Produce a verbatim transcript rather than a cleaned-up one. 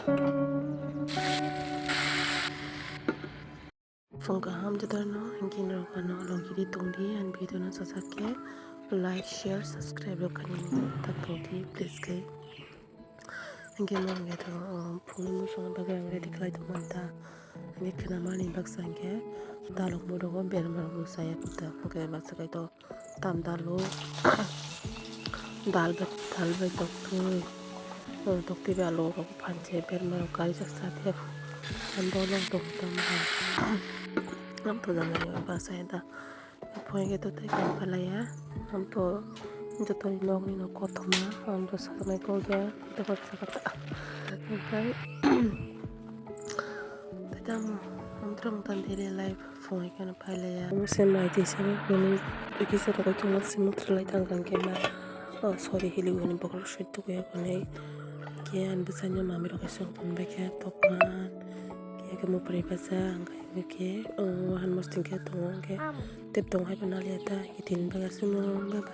Phung kaham jotono, hingke norok ano logiri tongdi, ang video no sajak khe like, share, subscribe rok khainani tak tongdi, please khe. Hingke mo hingke to, o, phungni mosong bagwi ang ready khlai tongmani ta. Hingke khnamani baksa hingke dalok mudogo berma rok no saya phuta. Hingke baksa kaitor tam dalo. Dal bai, dal bai toktwi. O, toktwi bai alu rok phanche berma rok kaijak sa phiya. Ang bolong tong tong hai. Ang to jang jang ba sai da. Phoi khe to tei kain palaiya. Ang to joto ni nok ni no kothoma. Ang to saknai kok ya. Tei kok sakha ta. Omohai. Tei tamo. Ang to daily life. Phungai kheno phailaiya. Omo se mai twi sabo hwnwi kisa rwgwi tongo, se muthrilai tang khe ma, oh, sorry, hiliwi hwnwi bokhorok soi tukuya hwnwi. Khe ani bwsai no mami rok kaisa phunbai khe tokma. Khe ake mupri baja ang khe, oh, wahan mosting khe tongo, hwnkhe tei tong hai phano naliya ta, hitin bagasino baba.